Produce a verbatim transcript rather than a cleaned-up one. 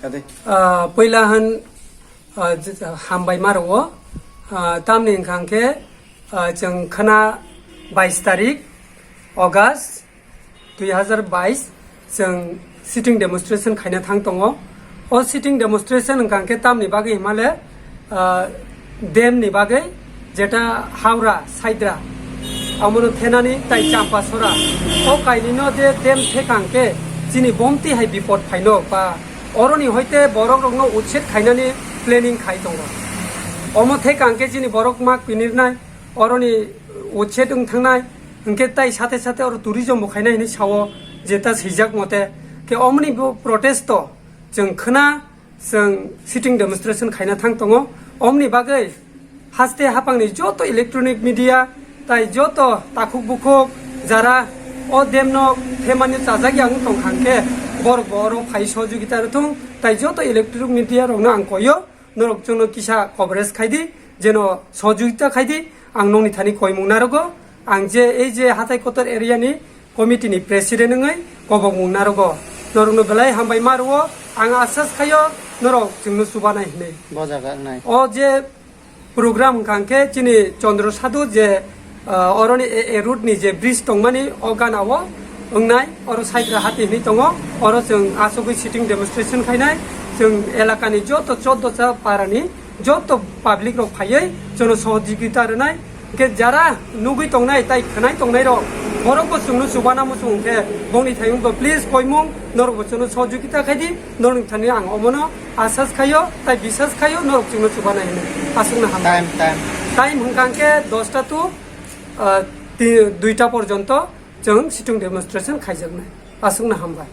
Ade. Ah, puila han, ah, j-, hambai ma rwo. Ah, tamni hwnkha hwnkhe, ah, chwng khwna bais tarik August dui hazar bais chwng sitting demonstration khaina thang tongo. O sitting demonstration hwnkha hwnkhe tamni bagwi himale, ah, dam ni bagwi, jeta Howrah, Saidra, amono thenani tai Champasora. O kainino je dam thekha hwnkhe chini bomti hai bipod phaino ba oroni hoite borok rokno uchet khainani planning khai tongo. Omo thekha hwnkhe chini borok mak pinirnai, oroni uchet wng thangnai, hwnkhe tai sate sate oro tourism bo khainai hinwi sao, jeta swijak mote. Khe omoni bo protest o chwng khwna, chwng sitting demonstration khaina thang tongo. Omni bagwi haste hapangni joto electronic media tai joto takhuk bukhuk jara o dam no themani chajak yang tong kha hwnkhe borok bo oro phai sohojogita rwthung, tai joto electronic media rokno ang koyo, norok chwngno kisa coverage khai di, jeno sohojogita khai di. Ang nokni thani koimung narogo, ang je ei je hatai kotor area ni committee ni president wngwi kobokmung narogo. Norokno belai hambai ma rwo, ang asas khaio norok chwngno chubanai hinwi. Bo jaga wngnai. O je program hwnkha hwnkhe chini Chandra Sadhu je, ah, oroni a, a route ni je bridge tongmani o gana o wngnai, oro Saidra hati hinwi tongo, oro chwng asugwi sitting demonstration khainai, chwng elakani joto choddo cha parani joto public rok phaiwi chwngno sohojogita rwnai. Hwnkhe jara nugwi tongnai tai khwnai tongnai rok, borok bo chwngno chubana muchung hwnkhe bongni thayung bo please koimung norok bo chwngno sohojogita khai di, norok thani ang omono asas khaio tai bisas khaio norok chwngno chubana hinwi aswkno hambai. Time, time. Time hwnkha hwnkhe dosta to, ah, ti-, duita porjonto chwng sitting demonstration khaijaknai. Aswkno hambai.